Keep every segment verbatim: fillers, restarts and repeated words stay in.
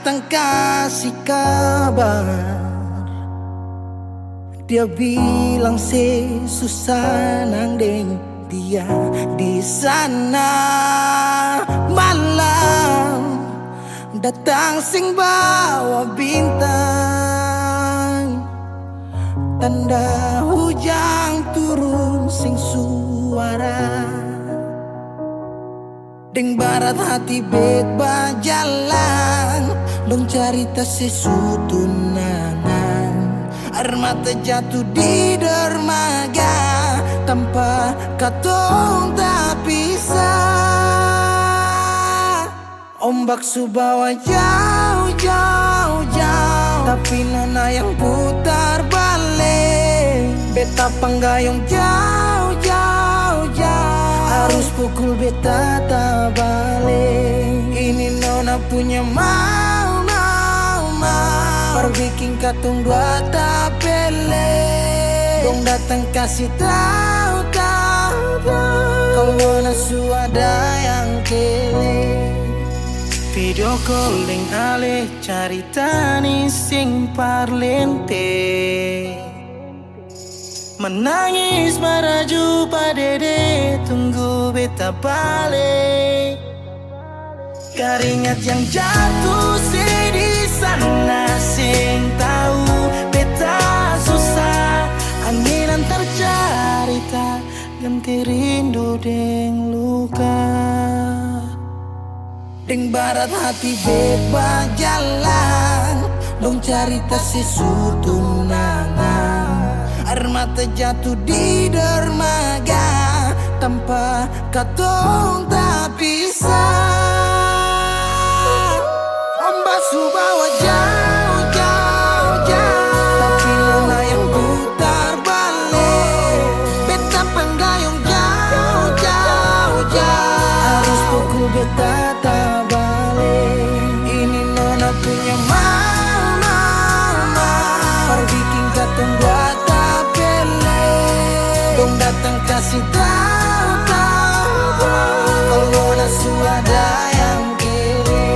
Datang kasi kabar, dia bilang se su sanang deng dia di sana. Malam datang seng bawa bintang, tanda hujang turun seng suara. Deng barat hati bet bajalang, dong carita se su tunangan. Aer mata jatu di dermaga, tampa katong tapisah. Ombak su bawa jauh, jauh, jauh, tapi nona yang putar bale. Beta panggayong jauh, jauh, jauh, arus pukul beta tabale. Ini nona punya mau, mau, mau, par biking katong dua tapele. Dong datang kasi tau, tau, tau, kalu nona su ada yang kele. Video call deng ale, carita ni seng parlente. Manangis maraju pa dede, tunggu beta bale. Karingat yang jatuh se di sana, seng tau beta susah. Angin antar carita, ganti rindu deng luka. Deng barat hati bet bajalang, dong carita se su tunangan. Aer mata jatu di dermaga, tampa katong tapisah. Ombak su bawa jauh, jauh, jauh, tapi nona yang putar bale. Beta panggayong jauh, jauh, jauh, arus pukul beta tabale. Ini nona punya mau, mau, mau, par biking katong dua tapele. Dong datang kasi tau, tau, tau, kalu nona su ada yang kele.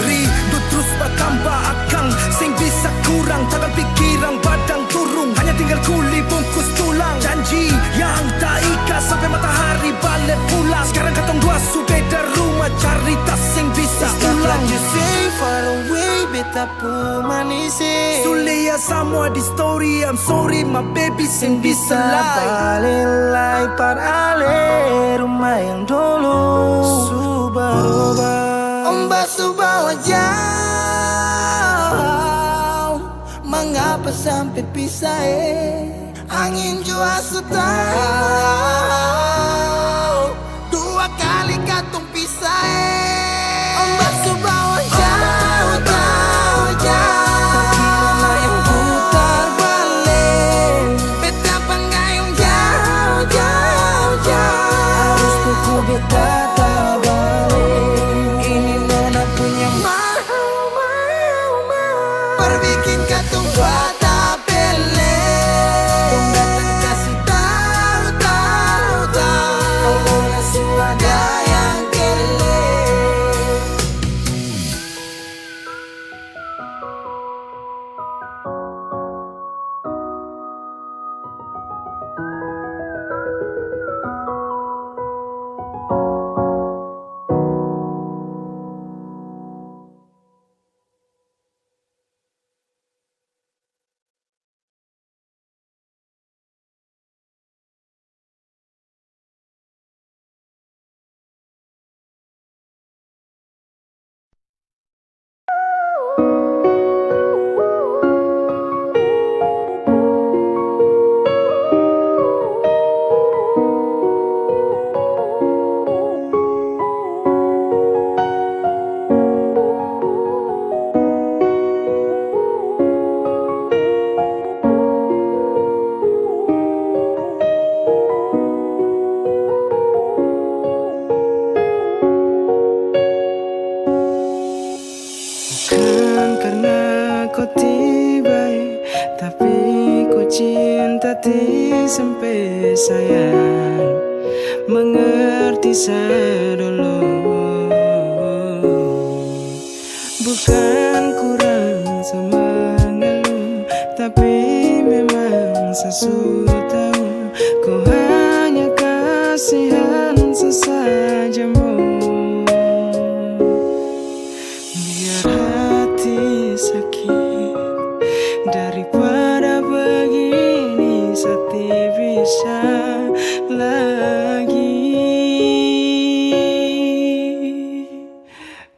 Rindu trus batamba akang, seng bisa kurang, tangan pikiran badang turung, hanya tinggal kuli bungkus tulang. Janji yang taika sampe matahari bale pulang. Skarang katong dua su beda rumah, carita seng bisa ulang. Stop like you say far away, beta pu manis e. Su lia samua di story, I'm sorry my baby, seng bisa lai. Bale lai par ale rumah yang dolo su baroba. Ombak su bawa jauh, mangapa sampe pisah e? Angin jua su tau, dua kali katong pisah e. Ombak su bawa jauh, jauh, jauh, tapi nona yang putar bale. Beta panggayong jauh, jauh, jauh, arus pukul beta tabale. Ini nona punya mau, mau, mau, par biking katong dua tapele. Dong datang kasi tau, tau, tau, kalu nona su ada yang kele. Bukan karna ko tiba e, tapi ko cinta ti sampe sayang. Mengerti sa dolo. Bukan kurang sa mangalu, tapi memang sa su tau ko hanya kasihan sa saja mo. Biar hati sakit, daripada begini sa ti bisa lagi.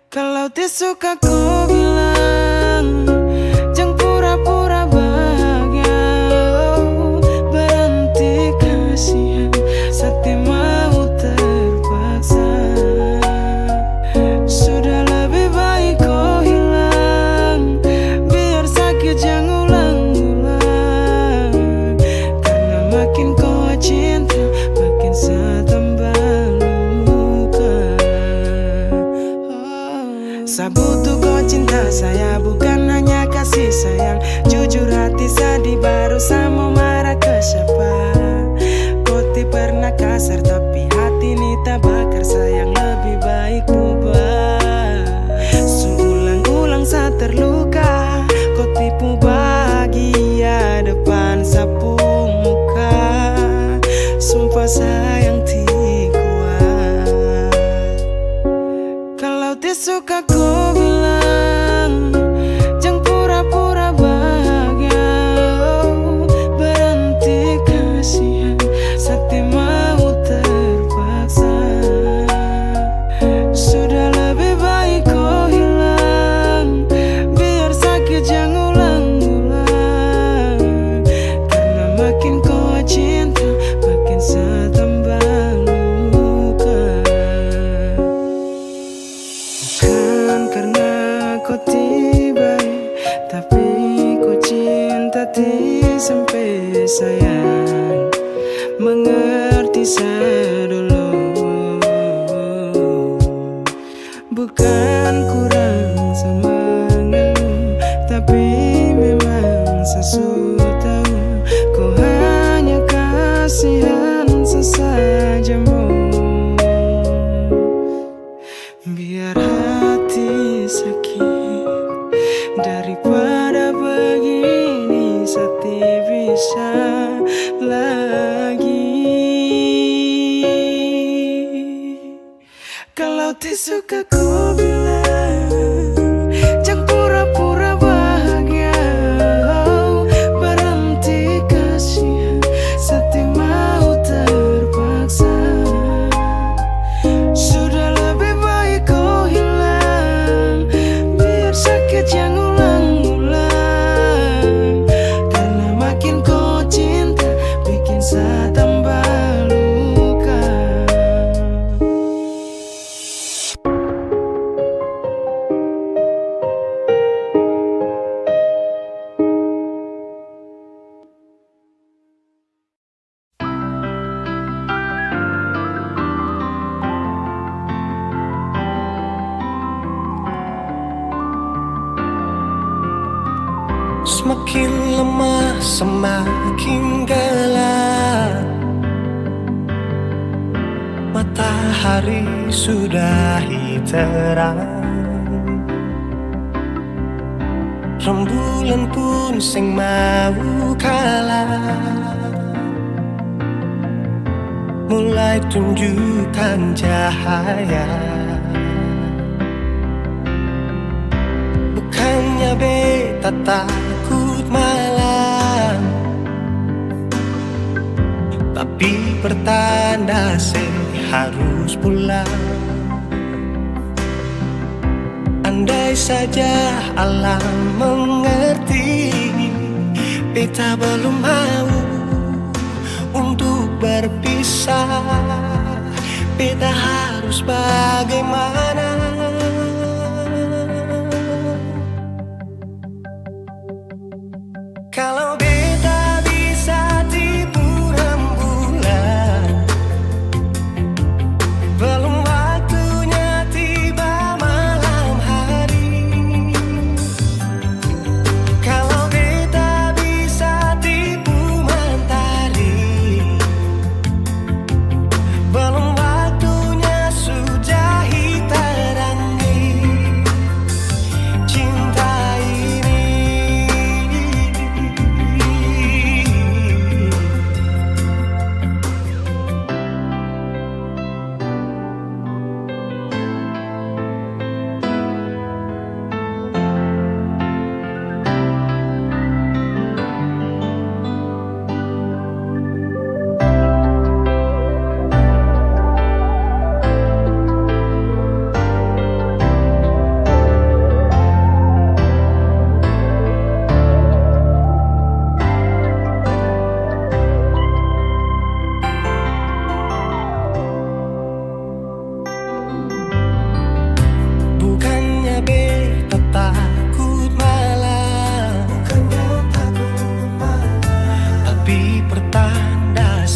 Kalau ti suka ko bilang, jang pura-pura bahagia, oh, berhenti kasihan, sa ti mau terpaksa. Sudah lebih baik ko hilang, biar sakit jang ulang-ulang. Karna makin ko cinta, makin sa tambah luka. Sa butuh ko cinta saya, bukan hanya kasih sayang. Jujur hati sadih, baru sa mo marah ke siapa? Ko ti pernah kasar, tapi hati ni tabakar. Sayang, lebih baik bubar. Su ulang-ulang sa terluka, ko tipu bahagia depan sa pung muka. Sumpah sayang ti kuat. Kalau ti suka ko bilang, jang pura-pura bahagia, oh, berhenti kasihan, sa ti mau terpaksa. Sudah lebih baik ko hilang, biar sakit jang ulang-ulang. Karna makin ko cinta, makin sa tambah luka. Bukan karna ko ti bae, tapi ko cinta ti sampe sayang. Mengerti sa dolo. Bukan kurang sa mangalu, tapi memang sa su tau ko hanya kasihan sa saja mo. Biar hati sakit, daripada begini sa ti bisa lagi. Kalau ti suka ko bilang, jang pura-pura bahagia, oh, berhenti kasihan, sa ti mau terpaksa. Sudah lebih baik ko hilang, biar sakit jang ulang-ulang. Karna makin ko cinta, bikin sa tambah luka. Semakin lemah, semakin gelap. Matahari sudahi terang. Rembulan pun seng mau kalah, mulai tunjukkan cahaya. Bukannya beta takut malam, tapi pertanda se harus pulang. Andai saja alam mengerti, beta belum mau untuk berpisah. Beta harus bagaimana? Kalau beta bisa tipu rembulan, belum waktunya tiba malam hari. Kalau beta bisa tipu mentari, belum waktunya sudahi tarangi.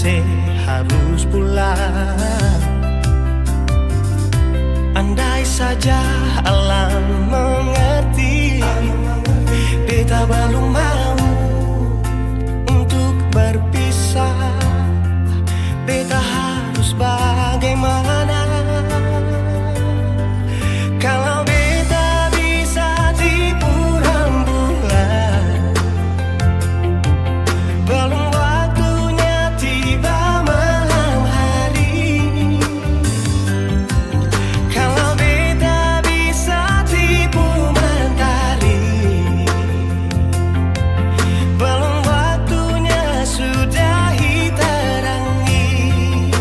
te harus pulang. Andai saja alam mengerti, beta balum mau untuk berpisah. Beta harus bagaimana? Kalau beta bisa tipu rambulan, belum waktunya tiba malam hari. Kalau beta bisa tipu mentari, belum waktunya sudahi tarangi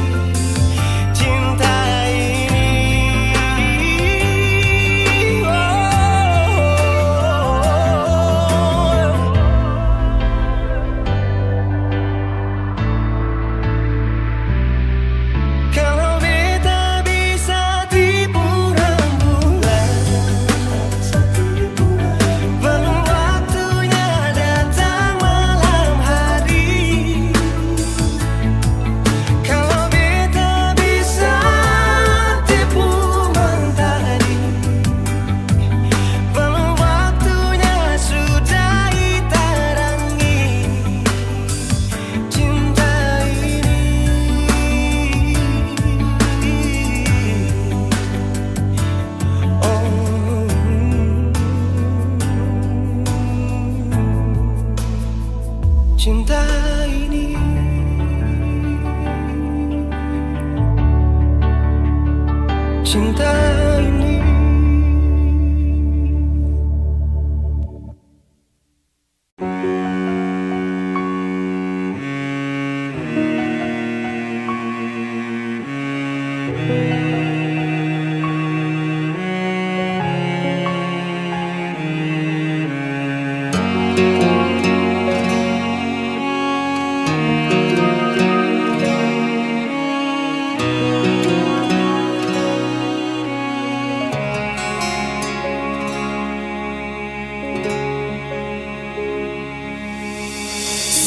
cinta ini. Oh. Kalau beta bisa tipu rambulan, belum waktunya datang malam hari. Kalau beta bisa tipu mentari, belum waktunya sudahi tarangi cinta ini. Oh, cinta ini, cinta ini.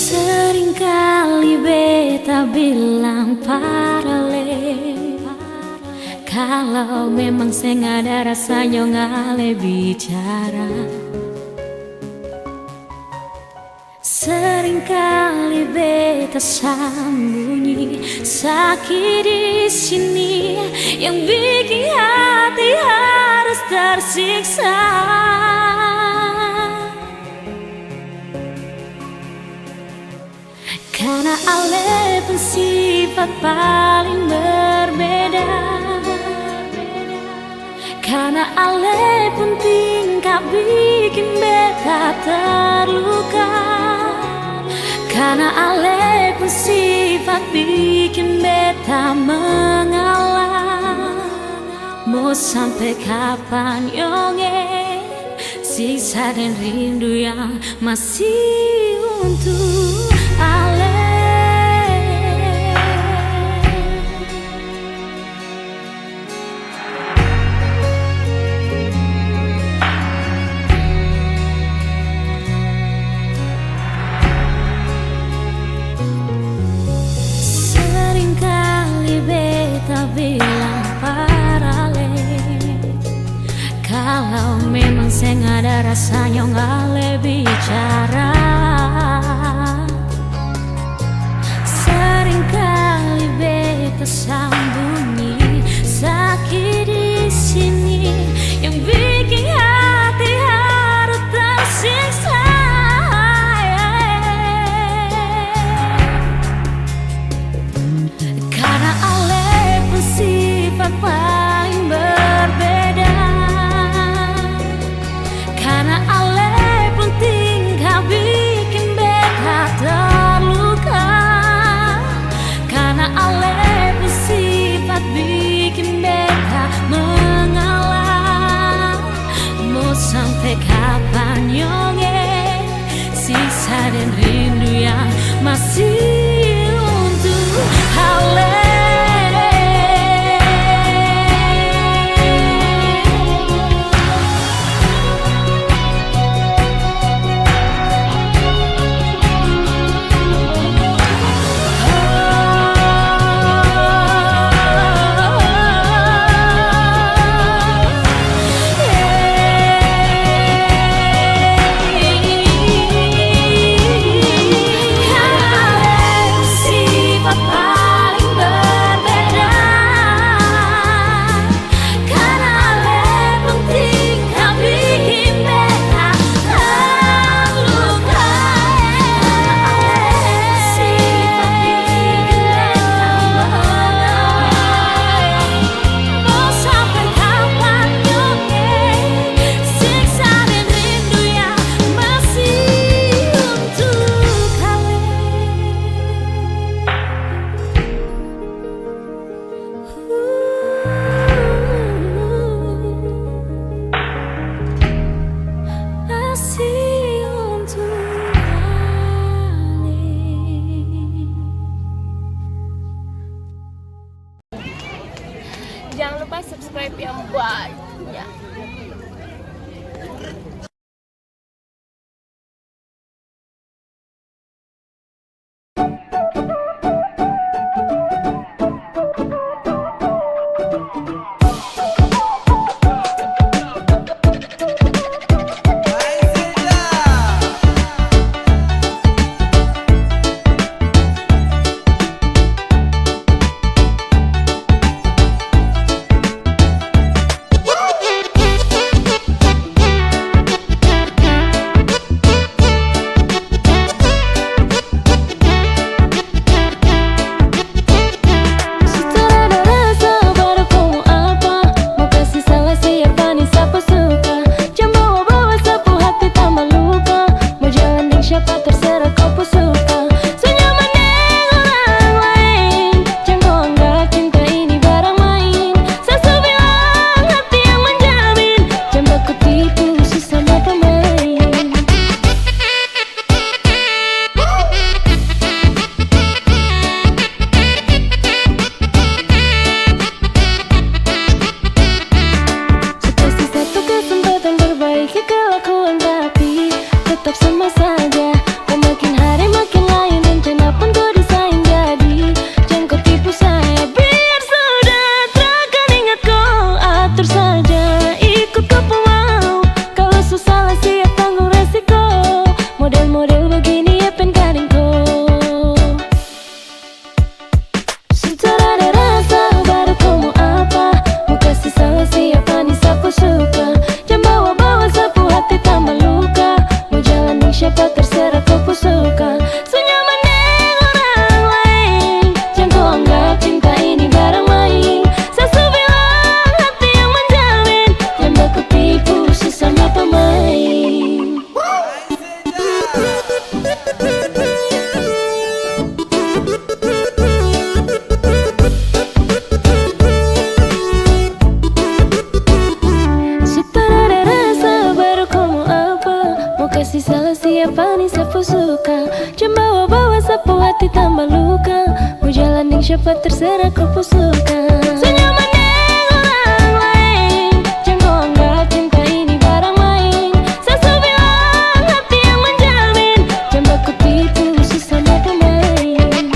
Seringkali beta bilang par ale, kalau memang seng ada rasanya, ngale bicara. Seringkali beta sambunyi saki di sini, yang biking hati harus tersiksa. Karna ale pung sifat paling berbeda. Karna ale pung tingkah biking beta terluka. Karna ale pung sifat biking beta mengalah. Mo sampe kapan nyong e? Siksa deng rindu yang masih untuk ale. Seringkali beta bilang par ale, kalau memang seng ada rasanya, ngale bicara. Seringkali beta sambunyi saki di sini, yang biking hati harus tersiksa. Karna ale pung sifat paling berbeda. Karna ale pung tingkah biking beta terluka. Karna ale pung sifat biking beta mengalah. Mo sampe kapan nyong e? Siksa deng rindu yang masih untuk ale. Jangan lupa subscribe yang banyak. Su tar ada rasa, baru ko mo apa? Mo kasi salah siapa ni sapu suka? Jang bawa-bawa sapu hati tambah luka. Mo jalan deng siapa terserah ko pu suka. Su nyaman deng orang lain. Jang ko anggap cinta ini barang main. Sa su bilang hati yang menjamin. Jang baku tipu, su sama pemain. Su kasi satu kesempatan perbaiki kelakuan, tapi tetap sama saja. Ko makin hari makin lain, rencana pun ko desain jadi. Jang ko tipu saya, biar sudah, terakan ingat ko, atur saja, ikut ko pu mau. Kalo su salah siap tanggung resiko. Model-model begini ya pen ka deng ko. Su tar ada rasa, baru ko mo apa? Mo kasi salah siapa ni sapu suka? Jang bawa-bawa sapu hati tambah luka. Mo jalan deng siapa terserah ko pu suka. Su nyaman deng orang lain. Jang ko anggap cinta ini barang main. Sa su bilang hati yang menjamin. Jang baku tipu, su sama pemain. Su tar ada rasa, baru ko mo apa? Mo kasi salah siapa ni sapu suka? Jang bawa-bawa sapu hati tambah luka. Mo jalan deng siapa terserah ko pu suka. Su nyaman deng orang lain. Jang ko anggap cinta ini barang main. Sa su bilang hati yang menjamin. Jang baku tipu, su sama pemain.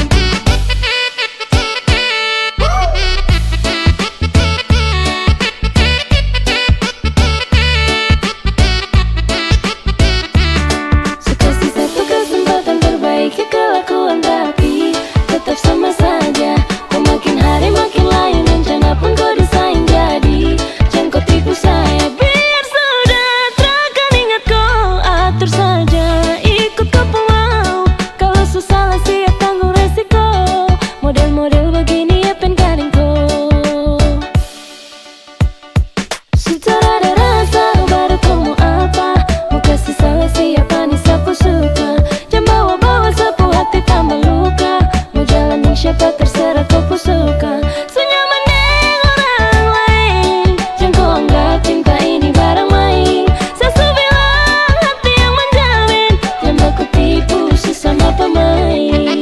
Su kasi satu kesempatan perbaiki kelakuan, tapi tetap sama saja. Ko makin hari makin lain, rencana pun ko desain jadi. Jang ko tipu saya, biar sudah, terakan ingat ko, atur saja, ikut ko pu mau. Kalo su salah siap tanggung resiko. Model-model begini ya pen ka deng ko. Su tar ada rasa, baru ko mo apa? Mo kasi salah siapa ni sapu suka? Jang bawa-bawa sapu hati tambah luka. Mo jalan deng siapa terserah ko pu suka. Su nyaman deng orang lain. Jang ko anggap cinta ini barang main. Sa su bilang hati yang menjamin. Jang baku tipu, su sama pemain.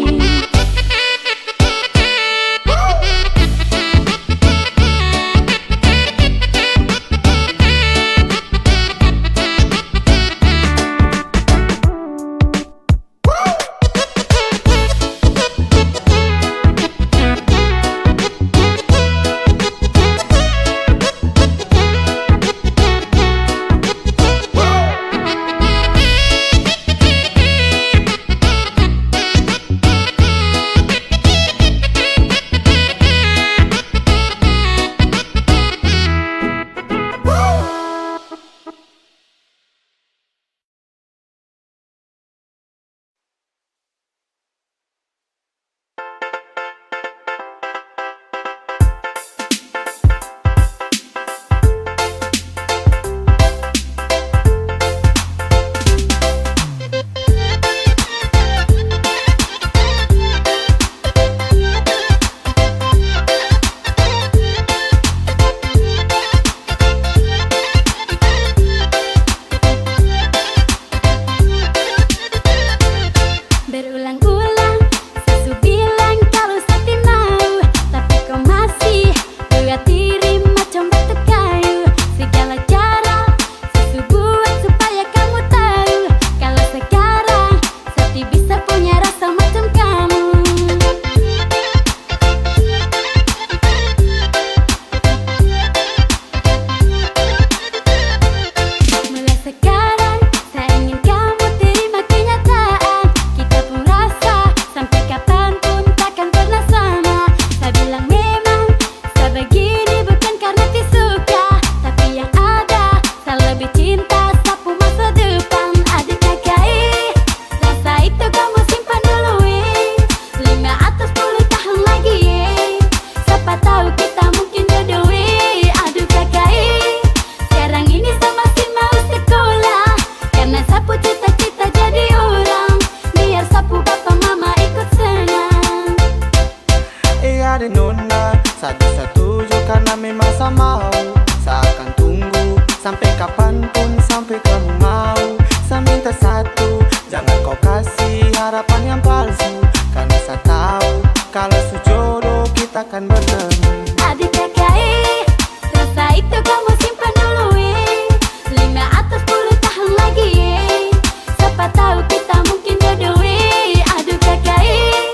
Ade nona, sa bisa setuju karna memang sa mau. Sa akan tunggu sampe kapanpun, sampe kamu mau. Sa minta satu, jangan kau kasi harapan yang palsu. Karna sa tau, kalo su jodoh, kita kan bertemu. Ade kaka e, rasa itu kamu simpan dulu e. Lima atau sepuluh tahun lagi e, sapa tau kita mungkin jodoh e. Aduh kaka e,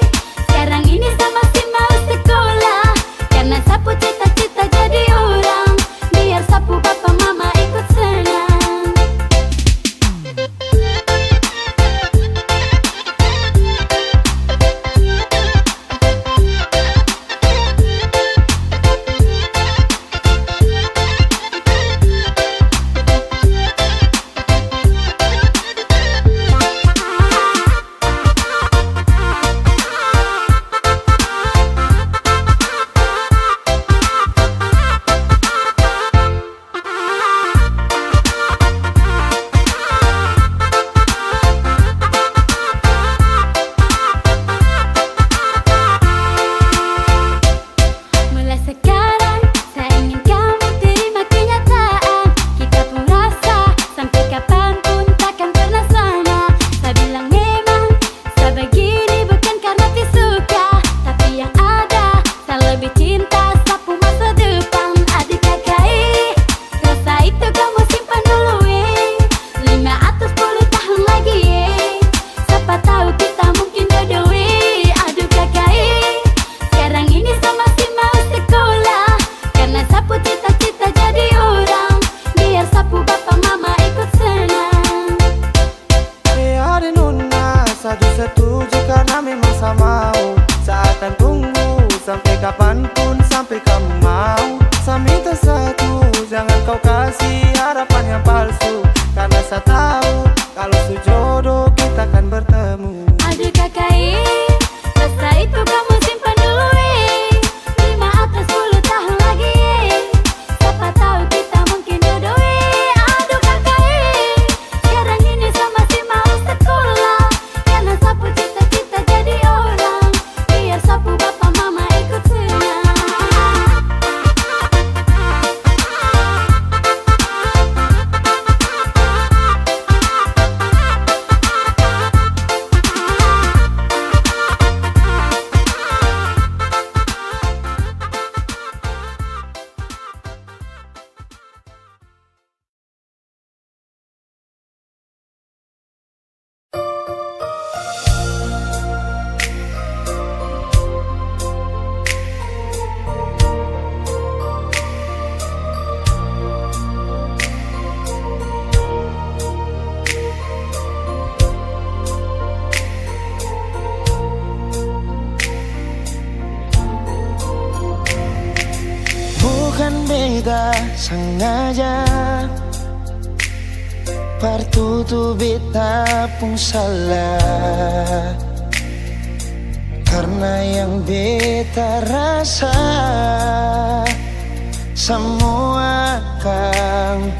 skarang ini sa masih mau sekolah, karna sa pu cita-cita jadi orang, biar sa pu bapa mama ikut senang. Mulai sekarang, sa ingin kamu terima kenyataan. Kita pung rasa sampe kapanpun takkan pernah sama. Sa bilang memang sa begini bukan karna ti suka, tapi yang ada, sa lebih cinta sa pu masa depan. Adik kaka e, rasa itu kamu simpan dulu e. Lima atau sepuluh tahun lagi e, sapa tau kita mungkin jodoh e. Aduh kaka e, skarang ini sa masih mau sekolah, karna sa pu cita-cita jadi orang, biar sa pu bapa mama ikut senang. Eh, ade nona, sa ju setuju karna memang sa mau. Sa akan tunggu sampe kapanpun, sampe kamu mau. Sa minta satu, jangan kau kasi harapan yang palsu. Karna sa tau, kalo su jodoh, kita kan bertemu. Aduh kaka e, rasa itu kamu simpan dulu e. Lima atau sepuluh tahun lagi e, sapa tau kita mungkin jodoh e. Aduh kaka e, skarang ini sa masih mau sekolah, karna sa pu cita-cita jadi orang, biar sa pu bapa mama ikut senang. Bukan beta sangaja partutu beta pung salah, karna yang beta rasa samua akang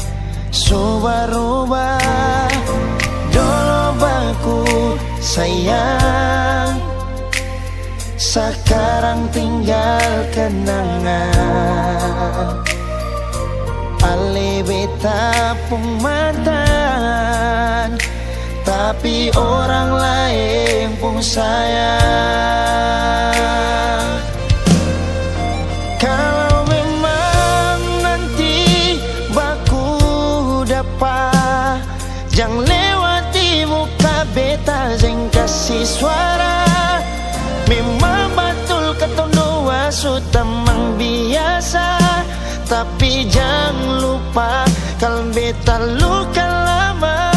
su barubah. Dolo baku sayang, sakarang tinggal kenangan. Ale beta pung mantan, tapi orang laeng pung sayang. Kalo memang nanti baku dapa, jang lewati muka beta deng kasi suara. Memang batul katong dua su tamang biasa, tapi jang lupa kal beta luka lama.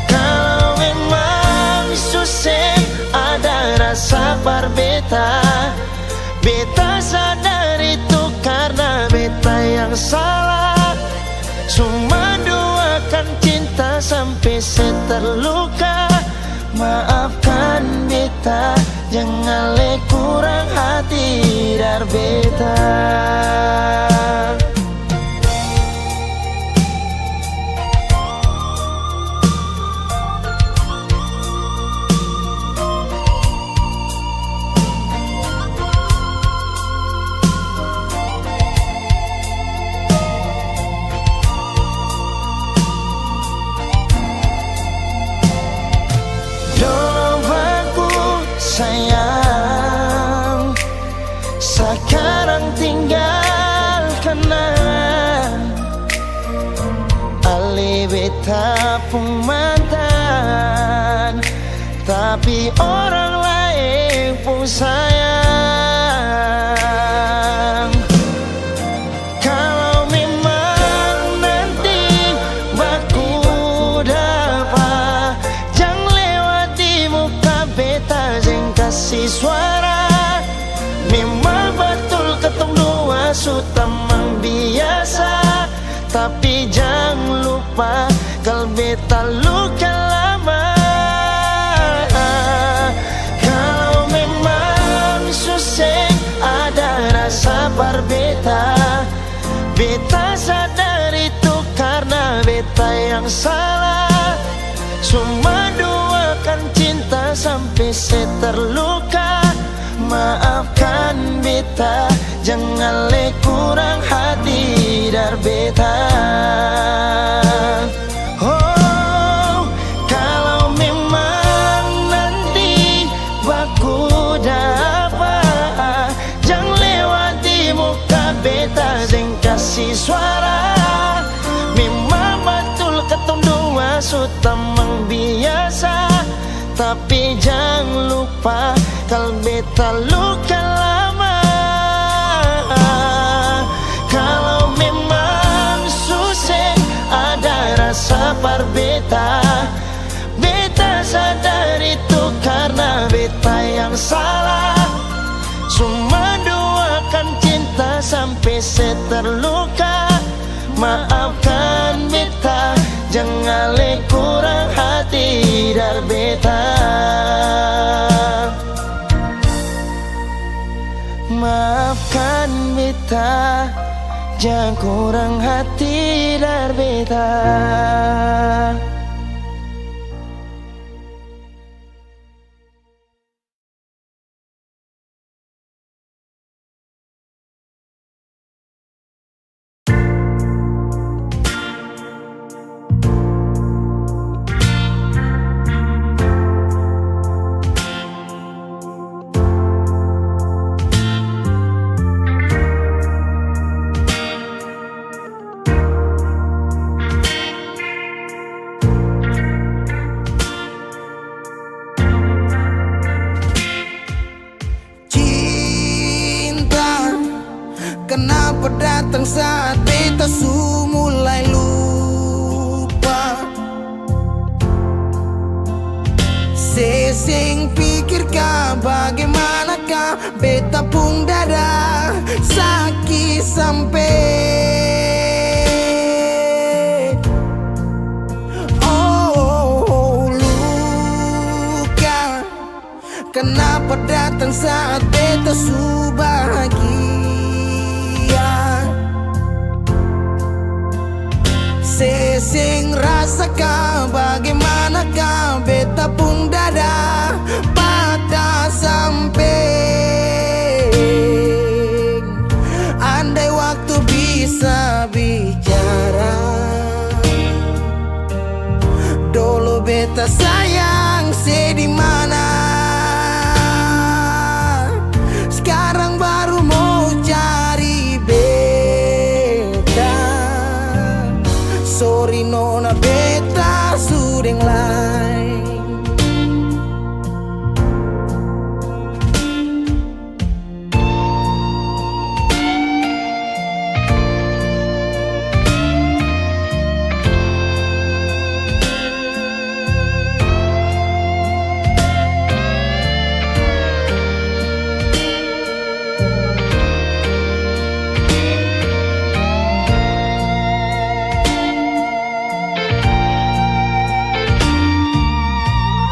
Kalo memang su seng ada rasa par beta, beta sadar itu karna beta yang salah. Su manduakan cinta sampe se terluka. Maafkan beta, jang ale kurang hati dar beta. Sakarang tinggal kanang, ale beta pung mantan, tapi orang laeng pung sayang. Kalo memang nanti baku dapa, jang lewat di muka beta, jang kasi suara. Memang batul katong dua su tamang biasa, tapi jang lupa kal beta luka lama. Kalo memang su seng ada rasa par beta, beta sadar itu karna beta yang salah. Su manduakan cinta sampe se terluka. Maafkan beta, jang ale kurang hati dar beta. Oh, kalo memang nanti baku dapa, jang lewat di muka beta, seng kasi suara. Memang batul katong dua su tamang biasa, tapi jang lupa kal beta luka lama. Kalo memang su seng ada rasa par beta, beta sadar itu karna beta yang salah. Su manduakan cinta sampe se terluka. Maafkan beta, jang ale kurang hati dar beta. Maafkan beta, jang kurang hati dar beta. Cinta, kanapa datang saat beta su mulai lupa? Se seng pikir ka bagaimana ka beta pung dada saki sampe. Oh, luka. Kanapa datang saat beta su bahagia? Se seng rasa ka, bagaimana ka beta pung dada patah sampe. Andai waktu bisa bicara, dolo beta sayang se di mana? Skarang baru mo cari beta. Sori nona, beta su deng laeng.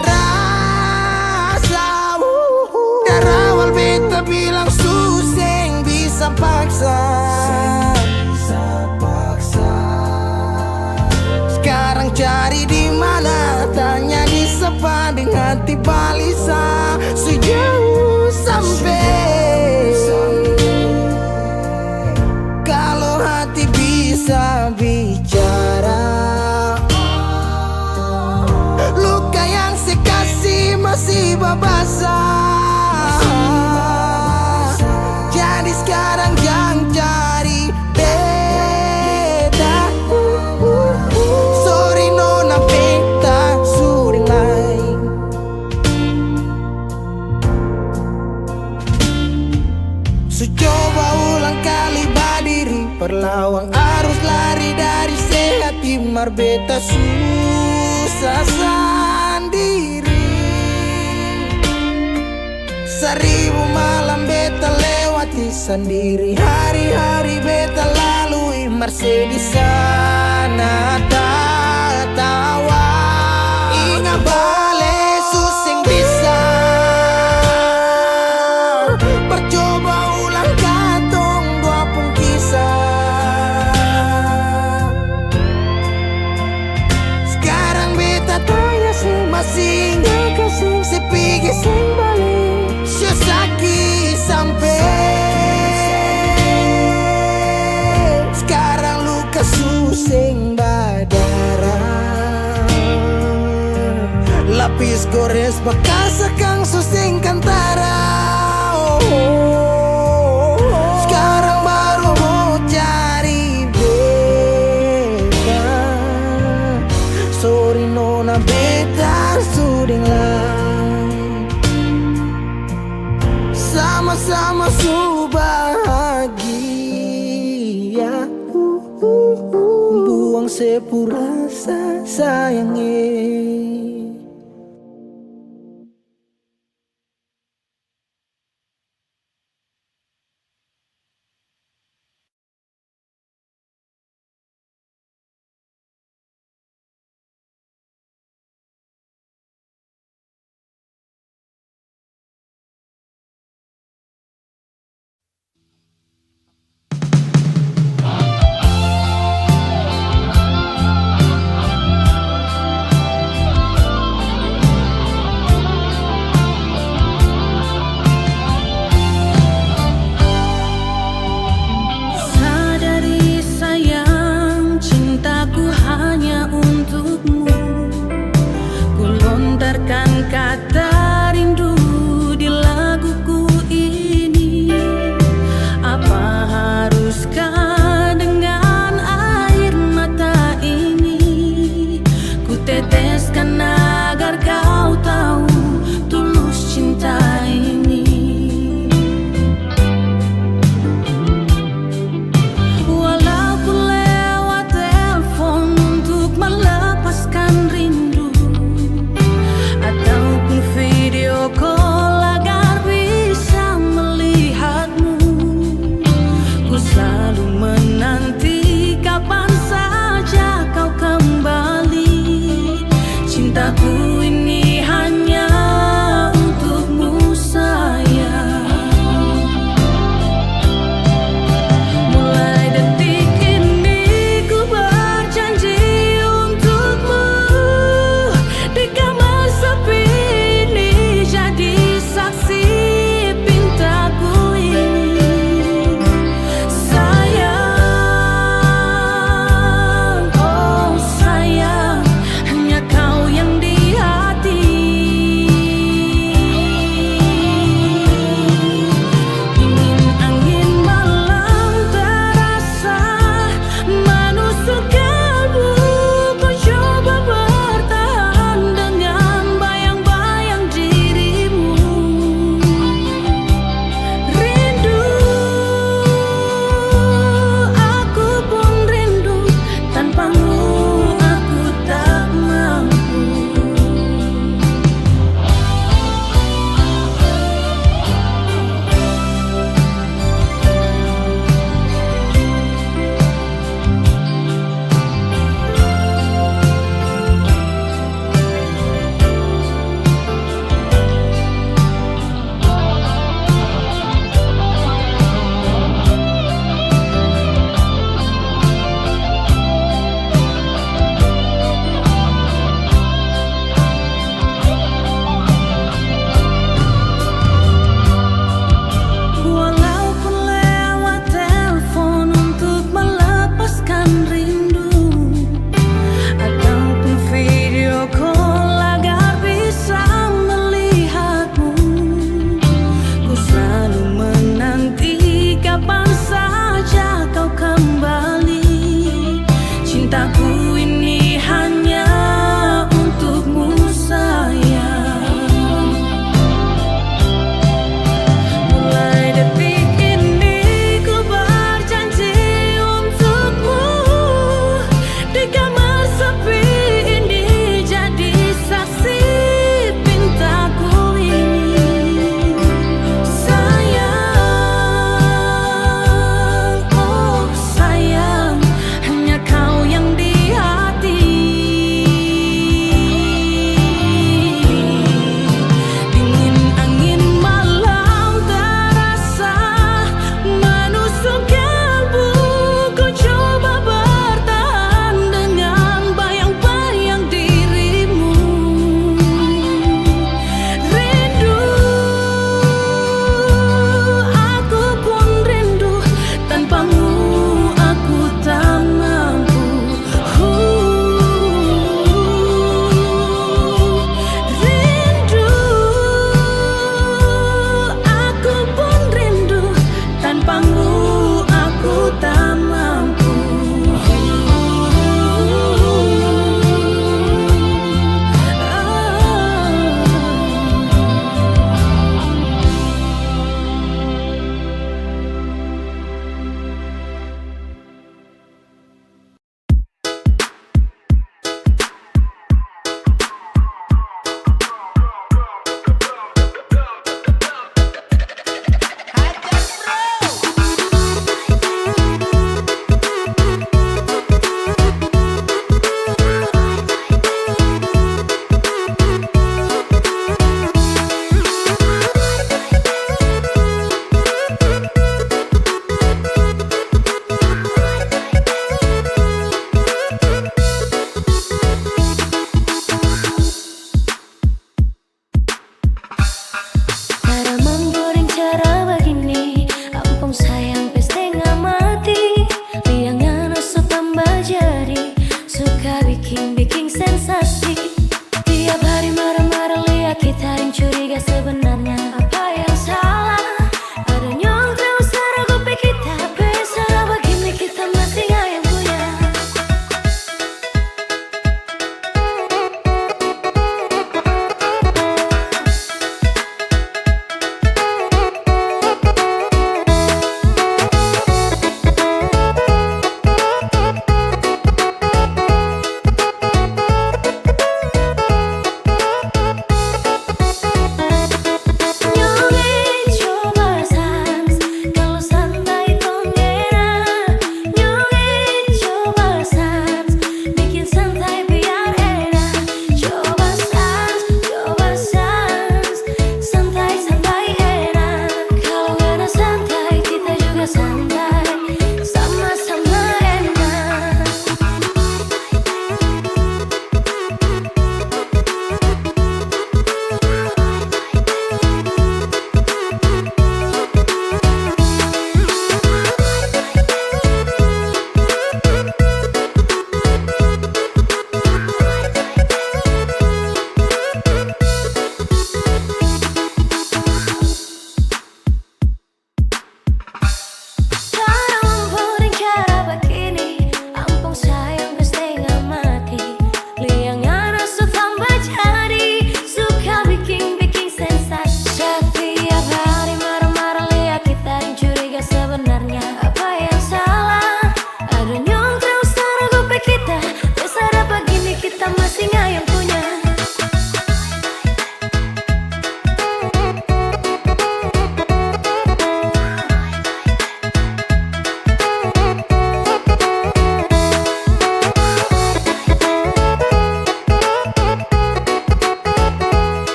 Rasa, uh, uh. Dari awal beta bilang su seng bisa paksa. Seng bisa paksa. Skarang cari di mana? Tanya di sapa deng hati balisa. Su jauh sampe. Kalo hati bisa bicara, luka yang se kasi masi babasa. Tu coba ulang kali badiri, par lawang arus lari dari se hati, mar beta susah sandiri. Saribu malam beta lewati sandiri, hari-hari beta lalui, mar se di sana tatawa. Inga bale su seng bisa, percoba ulang katong dua pung kisah. Skarang beta tanya se masih inga ka seng, se pigi seng bale. Sasaki sampe skarang luka su seng badara. Lapis gores bakas akang su seng kantara. Oh, skarang baru mo cari beta. Sori nona, beta su deng lai. Sama-sama su bahagia. Buang se pu rasa sayang e.